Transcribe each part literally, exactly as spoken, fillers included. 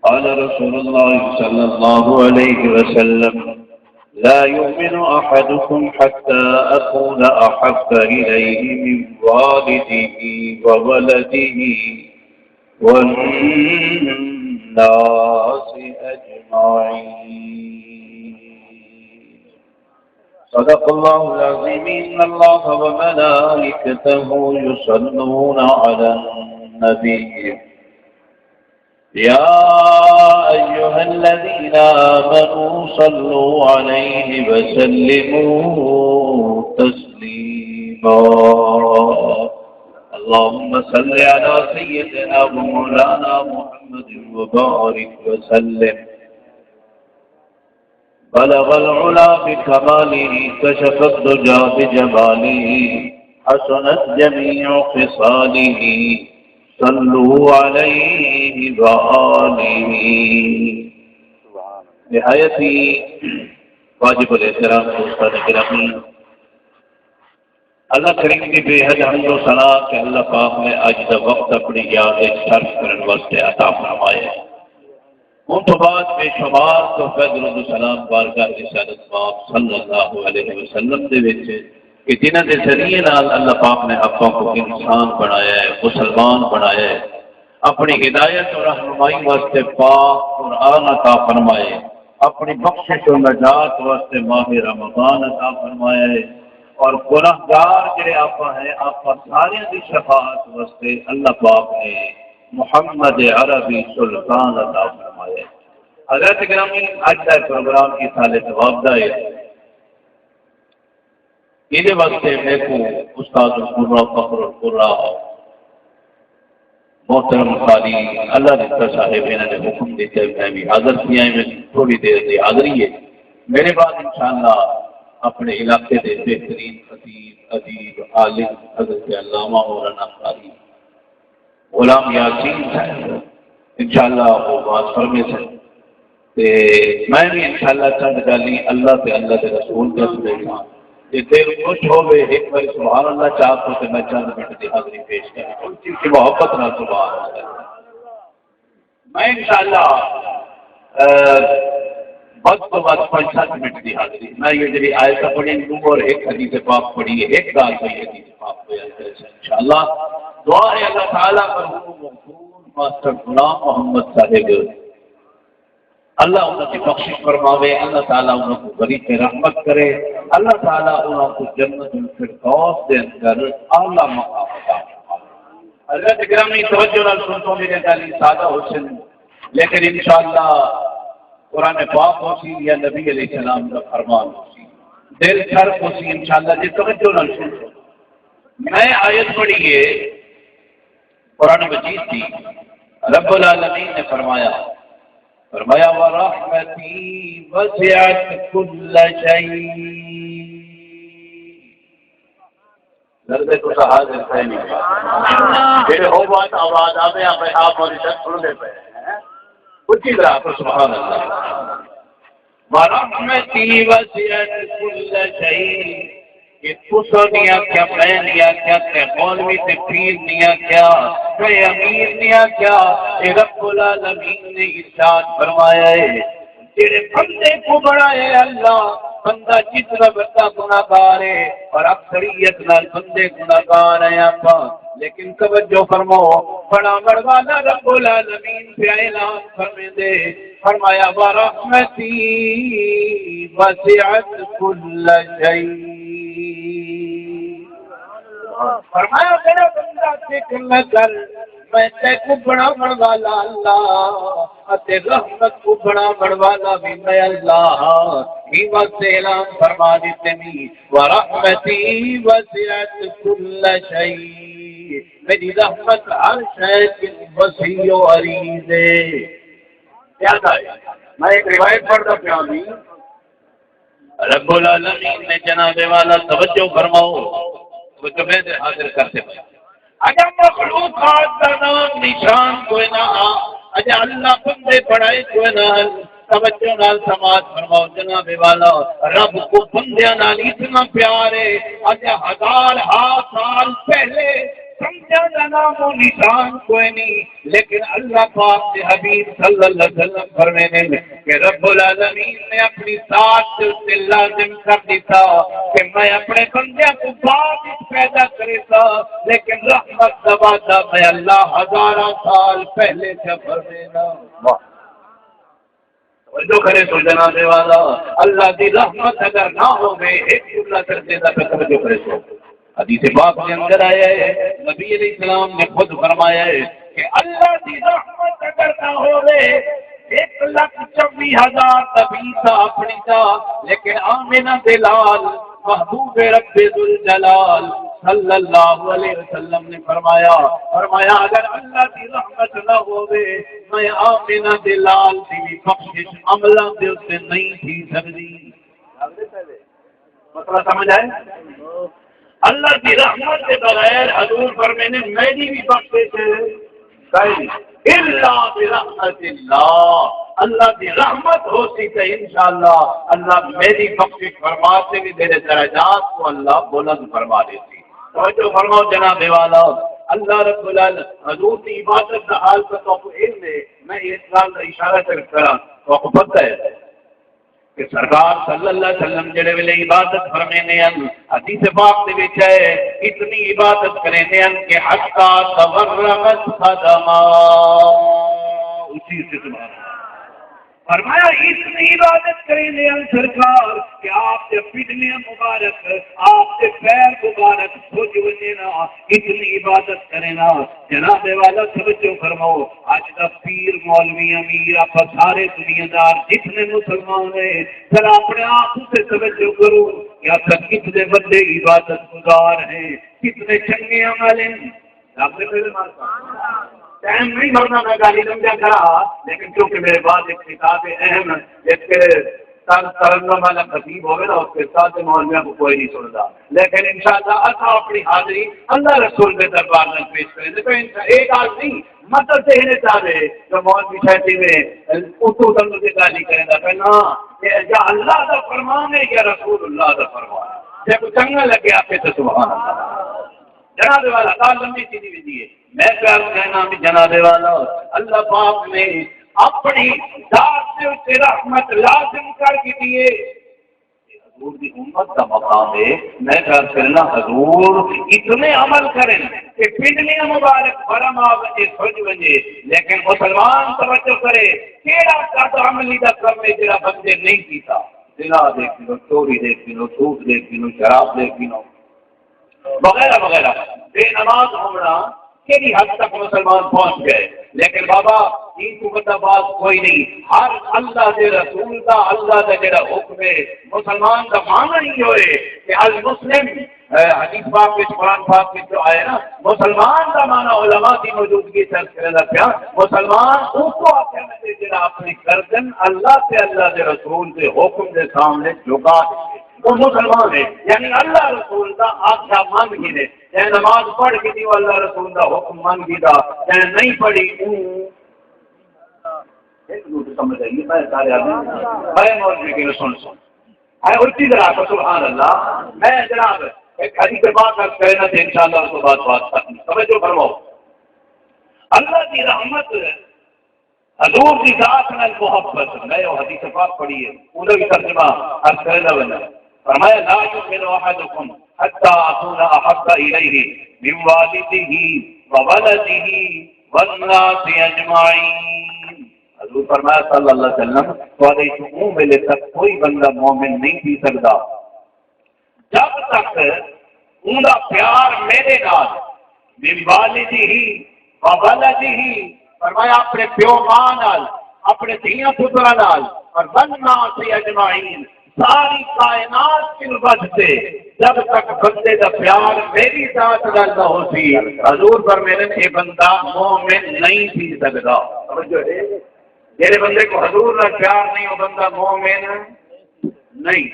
قال رسول الله صلى الله عليه وسلم: لا يؤمن أحدكم حتى أكون أحب إليه من والده وولده والناس أجمعين. صدق الله العظيم. إن الله وملائكته يصلون على النبي. يا أيها الذين آمنوا صلوا عليه وسلموا تسليما. اللهم صل على سيدنا ومولانا محمد وبارك وسلم. بلغ العلا بكماله، كشف الدجى بجماله، حسنت جميع خصاله، صلوا عليه وآله. نہایت ہی واجب الاحترام دوستان گرامی، اللہ کریم دی بے حد حمد و ثنا کہ اللہ پاک نے اج دا وقت اپنی یاد وچ صرف کرن واسطے عطا فرمایا ہے۔ ان تو بعد بے شمار تحفے درود و سلام بارگاہ رسالت پاک صلی اللہ علیہ وسلم دے وچ کہ جنہاں دے ذریعے نال اللہ پاک نے آپاں کو انسان بنایا ہے، مسلمان بنایا ہے، اپنی ہدایت و رہنمائی واسطے پاک قرآن عطا فرمائے، اپنی بخشش و نجات واسطے ماہ رمضان عطا فرمایا ہے، اور گناہگار جڑے آپاں ہیں، آپاں ساریاں دی شفاعت واسطے اللہ پاک نے محمد عربی سلطان عطا فرمایا ہے۔ حضرت گرامی، اج دا پروگرام ایصال ثواب دا ہے۔ ایندے واسطے میکوں استاد القراء فخر القراء محترم قاری اللہ ݙتا صاحب انہاں نے حکم ݙتا ہے، میں بھی حاضر تھی آئے، میں تھوڑی دیر دی حاضری ہے۔ میرے بعد انشاءاللہ اپنے علاقے دے بہترین خطیب، ادیب، عالم حضرت علامہ مولانا قاری غلام یاسین صاحب انشاءاللہ وہ بات فرمے سن۔ تے میں بھی انشاءاللہ چند گالیں اللہ تے اللہ دے رسول دے سݨیساں۔ جے دل خوش ہووے، ہک واری سبحان اللہ چا آکھو تے میں چند منٹ دی حاضری پیش کراں۔ اچی اچی محبت نال سبحان اللہ۔ میں انشاءاللہ، اے، ودھ توں ودھ پنج ست منٹ دی حاضری۔ میں یہ جڑی آیت پڑھی، نوں اور ہک حدیث پاک پڑھی ہے، ہک گالھ کوئی حدیث پاک بیان کرے سن انشاءاللہ۔ دعا ہے اللہ تعالیٰ مرحوم مغفور ماسٹر غلام محمد صاحب، اللہ انہاں دی بخشش فرماوے، اللہ تعالیٰ انہاں کوں غریق رحمت کرے، اللہ تعالیٰ انہاں کوں جنت الفردوس دے اندر اعلیٰ مقام عطا فرماوے۔ حضرت گرامی، توجہ نال سنسو، میرے گالیں سادہ ہوسن، لیکن انشاءاللہ قرآن پاک ہوسی یا نبی علیہ السلام دا فرمان ہوسی، دل ٹھر ہوسی انشاءاللہ، جے توجہ نال سنسو۔ میں آیت پڑھی ہے قرآن مجید دی، رب العالمین نے فرمایا، فرمایا، "ورحمتی وسعت کل شیء۔" لگدے تساں حاضر تھئے نہیں۔ جیڑھے ہو بات آواز آوے، آپ، آپ والی شخص سن دے پئے ہیں۔ اچی طرح آکھو، سبحان اللہ۔ "ورحمتی وسعت کل شیء۔" کہ تساں نہیں آکھیا، میں نہیں آکھیا، تے مولوی تے پیر نہیں آکھیا، تے امیر نہیں آکھیا، اے رب العالمین نے ارشاد فرمایا ہے۔ جڑے بندے کو بنائے اللہ، بندہ جتنا بڑا گناہگار ہے، اور اکثریت نال بندے گناہگار ہیں آپاں، لیکن توجہ فرماؤ، بناوݨ والا رب العالمین پیا اعلان فرمیندے، فرمایا، "ورحمتی وسعت کل شیء۔" فرمایا، "میرا بندہ فکر نہ کر، میں تیکوں بناوݨ والا اللہ اتے رحمت کوں بناوݨ والا بھی میں اللہ ہاں۔" ہی واسطے اعلان فرما ݙتے نی، "ورحمتی وسعت کل شیء۔" میری رحمت ہر شے کوں وسیع و عریض ہے۔ زیادہ ہے۔ میں ایک روایت پڑھدا پیا ہاں جی۔ رب العالمین نے جناب والا توجہ فرماؤ، توجہ میں دے حاضر کرتے پئے۔ اجا مخلوقات دا نام نشان کوئی نہ آ، اجا اللہ بندے بݨائے کوئی نہ آ۔ توجہ نال سماعت فرماؤ جناب والا، رب کو بندیاں نال اتنا پیار ہے، اجا ہزار ہا سال پہلے بندیاں دا نام و نشان کوئی نہیں، لیکن اللہ پاک دے حبیب صلی اللہ علیہ وسلم فرمیندے نے کہ رب العالمین نے اپنی ذات دے اُتے لازم کر ݙتا کہ میں اپنے بندیاں کوں بعد وچ پیدا کریساں، لیکن رحمت دا وعدہ میں اللہ ہزاراں سال پہلے چا فرمینداں۔ واہ۔ توجہ کریسو جناب والا، اللہ دی رحمت اگر نہ ہووے، ہک جملہ کر دیندا پیا، توجہ کریسو۔ حدیث پاک دے اندر آیا ہے، نبی علیہ السلام نے خود فرمایا ہے کہ اللہ دی رحمت اگر نہ ہووے، ہک لکھ چووی ہزار نبی تاں اپݨی تاں، لیکن آمنہ دے لال محبوب رب ذوالجلال صلی اللہ علیہ وسلم نے فرمایا، فرمایا، اگر اللہ دی رحمت نہ ہووے، میں آمنہ دے لال دی وی بخشش عملاں دے اُتے نہیں تھی سڳدی۔ مسئلہ سمجھ آئے؟ اللہ دی رحمت دے بغیر، حضور فرمیندے، میری وی بخشش کائنی۔ الا برحمت اللہ، اللہ دی رحمت ہوسی تے انشاءاللہ اللہ میری بخشش فرما تے وی میرے درجات کوں اللہ بلند فرما ݙیسی۔ توجہ فرماؤ جناب والا، اللہ رب العالمین، حضور دی عبادت دا حال تاں تہاکوں علم ہے، میں اس ڳالھ دا اشارہ صرف کراں، تہاکوں پتہ ہے کہ سرکار صلی اللہ علیہ وسلم جڑے ویلے عبادت فرمیندے ہن، حدیث پاک دے وچ ہے، اتنی عبادت کریندے ہن کہ حتی تورمت قدماہ۔ اچھی اچھی سبحان اللہ۔ فرمایا، اتنی عبادت کریندے ہن سرکار کہ آپ دے پڈلیاں مبارک، آپ دے پیر مبارک سُڄ ونڄے نا، اتنی عبادت کرے نا۔ جناب والا، توجہ فرماؤ، اڄ دا پیر، مولوی، امیر، آپاں سارے دنیا دار جتنے مسلمان ہیں، ذرا اپنے آپ اُتے توجہ کرو کہ آپاں کتنے وݙے عبادت گزار ہیں، کتنے چنگے عمل ہیں۔ رب دے میرے مال کا ٹائم نہیں مرنا، میں گالی لمبیا کرا، لیکن کیونکہ میرے بعد ایک کتاب اہم ہے، جس کے تر-، ترنم والا خطیب ہوگا نا، اس کے ساتھ مولویاں کو کوئی نہیں سنتا۔ لیکن انشاءاللہ اساں اپنی حاضری اللہ رسول کے دربار میں پیش کریں۔ دیکھو، انشاء-، ایک آدمی مدد دینے چاہے جو مولوی شہدی میں اتو تنگ کے گالی کریں گا، کہنا کہ یا اللہ کا فرمان ہے یا رسول اللہ کا فرمان ہے۔ جب چنگا لگے آپ کے تو سبحان اللہ۔ جناب والا، ڳالھ لمبی تھیندی ویندی ہے۔ میں پیا کہنا بھی جناب والا، اللہ پاک نے اپنی ذات دے اُتے رحمت لازم کر ݙتی ہے۔ حضور دی امت دا مقام ہے۔ میں پیا کرنا، حضور اتنے عمل کرن کہ پنڈلیاں مبارک برم آ ونڄے، سُڄ ونڄے، لیکن مسلمان توجہ کرے، کیڑا قد عملی دا کم ہے جڑا بندے نہیں کیتا؟ زنا دیکھ گھنو، چوری دیکھ گھنو، سود دیکھ گھنو، شراب دیکھ گھنو، وغیرہ وغیرہ۔ بے نماز ہووݨا کیڑھی حد تک مسلمان پہنچ ڳئے، لیکن بابا، ایں کوں وݙا باز کوئی نہیں۔ ہر اللہ دے رسول دا، اللہ دا جڑا حکم ہے، مسلمان دا معنی ہی ہوئے کہ المسلم، اے، حدیث پاک وچ، قرآن پاک وچ جو آئے نا، مسلمان دا معنی علماء دی موجودگی چرچ کریندا پیا، مسلمان اوکوں آکھیا ویندے جڑا اپنی گردن اللہ تے اللہ دے رسول دے حکم دے سامنے جھکا ݙے۔ او مسلمان ہے، یعنی اللہ رسول دا آکھیا من گھنے۔ جے نماز پڑھ گھدی، او اللہ رسول دا حکم من گھدا، جے نہیں پڑھی، اوں ہک ݙو سمجھ آئی، میں سارے آدمی، میں مولوی کے سن سن۔ ہے اچھی طرح کا سبحان اللہ۔ میں جناب ایک حدیث پاک عرض کرنا تے انشاءاللہ اس کے بعد بات ختم۔ توجہ فرماؤ۔ اللہ دی رحمت، حضور دی ذات نال محبت، میں او حدیث پاک پڑھی ہے، اوندا بھی ترجمہ عرض کرنا وینا۔ فرمایا، لا یؤمن احدکم حتی اکون احب الیہ من والدہ وولدہ والناس اجمعین۔ حضور فرمایا صلی اللہ علیہ وسلم، تہاݙے چوں اوں ویلے تک کوئی بندہ مومن نہیں تھی سڳدا، جب تک اوندا پیار میرے نال، من والدہ و ولدہ، فرمایا اپنے پیو ماں نال، اپنے دھیاں پتراں نال، اور والناس اجمعین، ساری کائنات کنوں ودھ تے، جب تک بندے دا پیار میری ذات نال نہ ہوسی، حضور فرمیندے، اے بندہ مومن نہیں تھی سڳدا۔ توجہ ہے؟ جیڑھے بندے کو حضور نال پیار نہیں، او بندہ مومن نہیں۔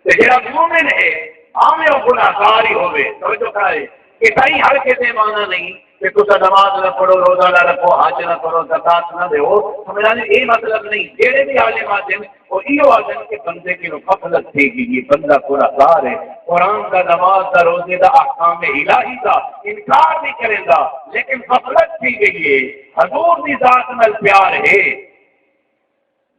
تے جیڑھا مومن ہے، بھاویں او گناہگار ہی ہووے، توجہ کرائے، عیسائی ہر کسے معنی نہیں کہ تساں نماز نہ پڑھو، روزہ نہ رکھو، حج نہ کرو، زکوٰۃ نہ دیو۔ سمجھا جی، یہ مطلب نہیں۔ جیڑھے بھی عالم آدھن، وہ ایہو آدھن کہ بندے کنوں غفلت تھی گئی ہے، بندہ گناہگار ہے۔ قرآن دا، نماز دا، روزے دا، احکام الہی دا انکار نہیں کریندا، لیکن غفلت تھی گئی ہے، حضور دی ذات نال پیار ہے۔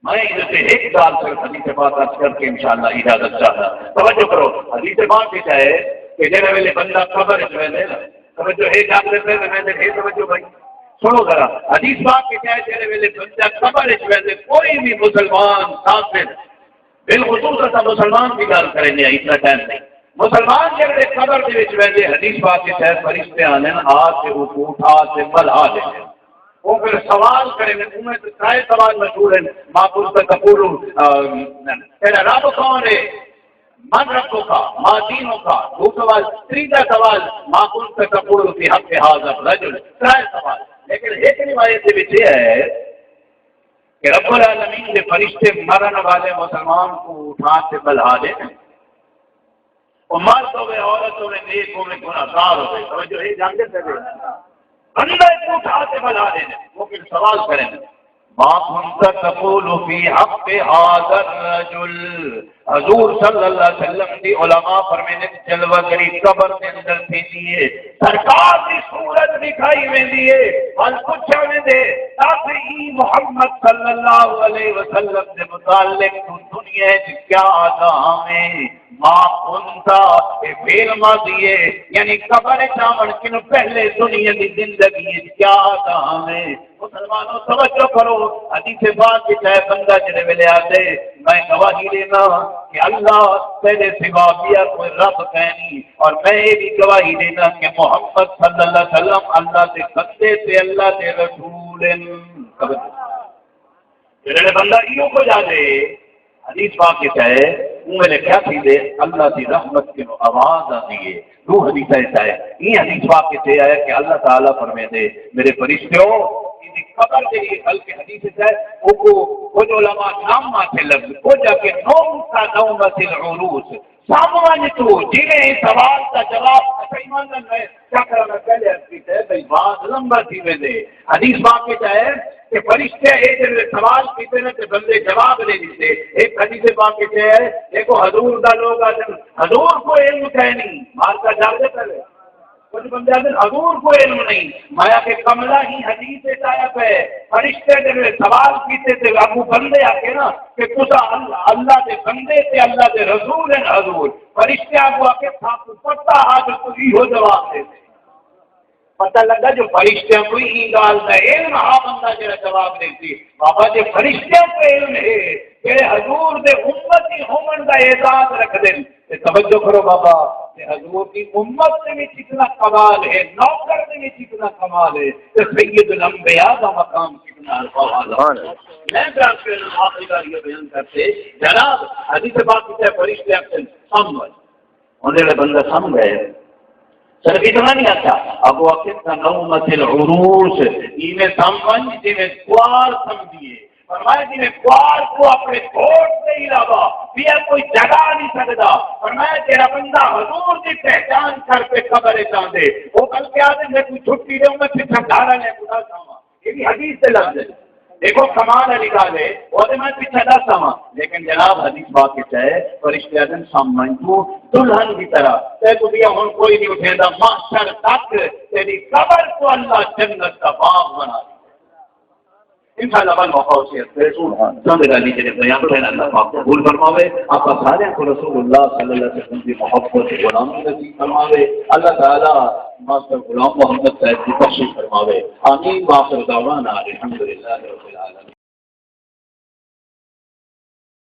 میں ایندے تے ہک ڳالھ صرف حدیث پاک عرض کر کے انشاءاللہ اجازت چاہندا۔ توجہ کرو، حدیث پاک وچ ہے کہ جیڑھے ویلے بندہ قبر وچ ویندے نا، توجہ ہے، جاگتے پئے تے ویندے، ہے توجہ بھائی؟ سنو ذرا، حدیث پاک وچ ہے جیڑھے ویلے بندہ قبر وچ ویندے، کوئی بھی مسلمان کافر، بالخصوص اساں مسلمان دی ڳالھ کریندے ہیں، اتنا ٹائم نہیں، مسلمان جیڑھے قبر دے وچ ویندے، حدیث پاک وچ ہے فرشتے آندن، آ کے اوکوں اٹھا تے ٻلھا ݙیندن۔ وہ پھر سوال کرے، انہیں تو سارے سوال مشہور ہیں، ما کنت تقول، آ، تیرا رب کون ہے؟ من ربک؟ ما دینک؟ دو سوال۔ تیجا سوال، ما کنت تقول فی حق ھذا الرجل؟ ترے سوال۔ لیکن ایک روایت دے وچ یہ ہے کہ رب العالمین دے فرشتے مرن والے مسلمان کو اٹھا کے ٻلھا دے۔ او مرد ہوے، عورت ہوے، نیک ہوے، گناہگار ہوے، توجہ ہے، جاندے پئے وے؟ بندہ کوں اٹھا تے ٻلھا ݙیندے، وہ پھر سوال کریں، ما کنت تقول فی حق ھذا الرجل؟ حضور صلی اللہ علیہ وسلم دی علماء فرمیندے، جلوہ گری قبر دے اندر تھیندی ہے، سرکار دی صورت ݙکھائی ویندی ہے، ول پچھا ویندے، تاں پھر ایں محمد صلی اللہ علیہ وسلم دے متعلق توں دنیا وچ کیا آہدا ہاویں؟ ما کنت، اے فعل ماضی ہے، یعنی قبر وچ آوݨ کنوں پہلے دنیا دی زندگی وچ کیا آہدا ہاویں؟ مسلمانوں، توجہ کرو، حدیث پاک وچ ہے، بندہ جیڑھے ویلے آہدے، میں گواہی ݙینا کہ اللہ تیݙے سوا ٻیا کوئی رب کائنی، اور میں یہ بھی گواہی ݙینا کہ محمد صلی اللہ علیہ وسلم اللہ دے بندے تے اللہ دے رسول ہیں۔ جیڑھے بندہ ایہو کجھ آہدے، حدیث پاک وچ ہے، اوں ویلے کیا تھیندے؟ اللہ دی رحمت کنوں آواز آندی ہے۔ ݙو حدیثاں وچ ہے، ایں حدیث پاک وچ ہے کہ اللہ تعالیٰ فرمیندے، میرے فرشتیو، ایندی قبر جیڑھی ہے، بلکہ حدیث وچ ہے، اوکوں کجھ علماء نم آکھے لفظ، کجھ آکھے نومت، نومت العروس، سم ونڄ توں، جیویں ایں سوال دا جواب، اچھا ایمان نال میں کیا کراں، میں پہلے عرض کیتا ہے بھئی، بعد لمبا تھی ویندے۔ حدیث پاک وچ ہے کہ فرشتے اے جیڑھے سوال کیتے نے تے بندے جواب ݙے ݙتے۔ ہک حدیث پاک وچ ہے، ݙیکھو حضور دا، لوگ آہدن حضور کوں علم کائنی، مارکا جاڳدے پئے وے۔ کجھ بندے آہدن حضور کوں علم نہیں۔ میں آکھیا کملا، ایں حدیث وچ آیا پئے، فرشتے جیڑھے سوال کیتے تے اڳوں بندے آکھے نا کہ تساں اللہ، اللہ دے بندے تے اللہ دے رسول ہیں حضور۔ فرشتیاں کوں آکھے، ساکوں پتہ ہا جو توں ایہو جواب ݙیندے۔ پتہ لڳا جو فرشتیاں کوں ایں ڳالھ دا علم ہا، بندہ جیڑھا جواب ݙیسی۔ بابا، جے فرشتیاں کوں علم ہے، جیڑھے حضور دے امتی ہووݨ دا اعزاز رکھدن، تے توجہ کرو بابا، تے حضور دی امت دے وچ اتنا کمال ہے، نوکر دے وچ اتنا کمال ہے، تے سید الانبیاء دا مقام کتنا عرفہ والا۔ سبحان اللہ۔ میں بیان کرنا، آخری بار یہ بیان کرتے، جناب، حدیث پاک وچ ہے، فرشتے آکھدن، سم ونڄ۔ ہݨ جیڑھا بندہ سم ڳئے، صرف اتنا نہیں آکھیا، اڳوں آکھے، کَنَوْمَةِ الْعُرُوسِ، ایویں سم ونڄ جیویں کوار سمدی ہے۔ فرمایا، جیویں کوار کوں اپݨے گھوٹ دے علاوہ ٻیا کوئی جگا نہیں سڳدا۔ فرمایا، جیڑھا بندہ حضور دی پہچان کر کے قبر وچ آندے، او بلکہ آہدے، میکوں چھٹی ݙیو، میں پچھاں گھر آلیاں کوں ݙس آواں۔ یہ بھی حدیث دے لفظ ہے۔ دیکھو، کمال والی ڳالھ ہے، وہ تے میں پچھے ݙس آواں، لیکن جناب، حدیث پاک وچ ہے، فرشتے آہدن، سم ونڄ توں دلہن دی طرح، تیکوں ٻیا ہݨ کوئی نہیں اٹھیندا، محشر تک تیری قبر کوں اللہ جنت دا باغ بݨا ݙے۔ انشاءاللہ ول موقع ہوسی، سبحان اللہ۔ سمجھ علی جیڑھے بیان تھئے، اللہ پاک قبول فرماوے۔ آپاں ساریاں کوں رسول اللہ صلی اللہ علیہ وسلم دی محبت، غلامی نصیب فرماوے۔ اللہ تعالیٰ ماسٹر غلام محمد صاحب دی بخشش فرماوے۔ آمین۔ وآخر دعوانا الحمد للہ رب العالمین۔